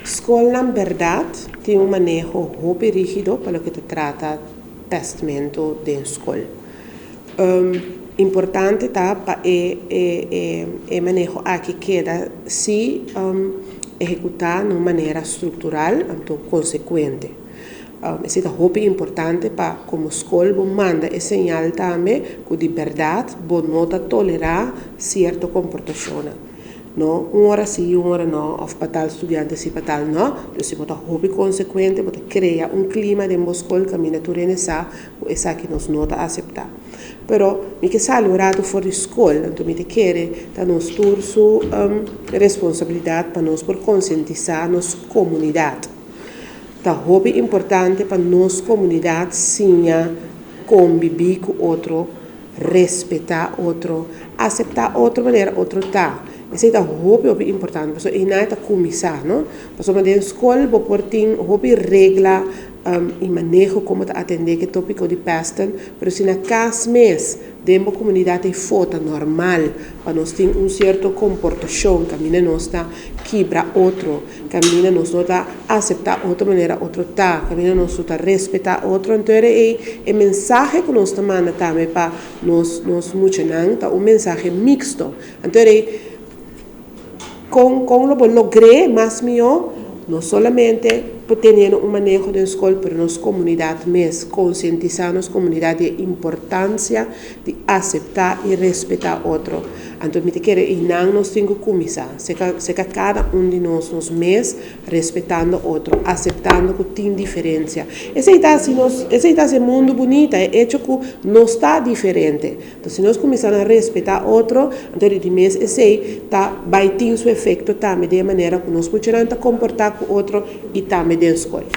Skolnan bèrdat tin un maneho hopi rígido pa loke ta trata pèstmentu den skol. Importante ta pa e e maneho aki keda sí ehekutá na un manera struktural anto konsekuente. Esei ta hopi importante pa komo skol bo manda e señal tambe ku di bèrdat bo no ta tolerá sierto komportashonnan. No un ora sí i un ora no, òf pa tal studiante sí, pa tal no. Pero si bo ta hopi konsekuente, bo ta krea un klima den bo skol kaminda tur hende sa ku esaki nos no ta aseptá. Pero mi ke sali un ratu for di skol, anto mi ta kere ta nos tur su responsabilidat pa nos por konsientisá nos komunidat. Ta hopi importante pa nos komunidat siña kombibí ku otro. Respetá otro, aseptá otro manera otro ta. Esei ta hopi hopi importante pasobra einan e ta kuminsá, no? Pasobra den skol bo por tin hopi regla i maneho komo ta atendé ku e tópiko di pèsten, pero si na kas mes den bo komunidat ei fo ta normal pa nos tin un sierto komportashon kaminda nos ta kibra otro, Kaminda nos no ta aseptá otro manera otro ta, kaminda nos no ta respetá otro. Anto era ei e mensahe ku nos ta manda tambe pa nos nos muchanan ta un mensahe miksto. Anto era ei kon kon lo bo logr'é mas mihó? No solamente por teniendo un maneho den skol, pero nos komunidat mes, konsientisá nos komunidat di e importansia di aseptá i respetá otro. Anto mi ta kere einan nos tin ku kuminsá, seka seka kada un di nos nos mes respetando otro, aseptando ku tin diferensia. Esei ta hasi nos, esei ta hasi e mundu bunita, e echo ku nos ta diferente. Anto si nos kuminsá na respetá otro, anto di mes esei ta bai tin su efekto tambe den e manera ku nos muchanan ta komportá ku otro i tambe den skol.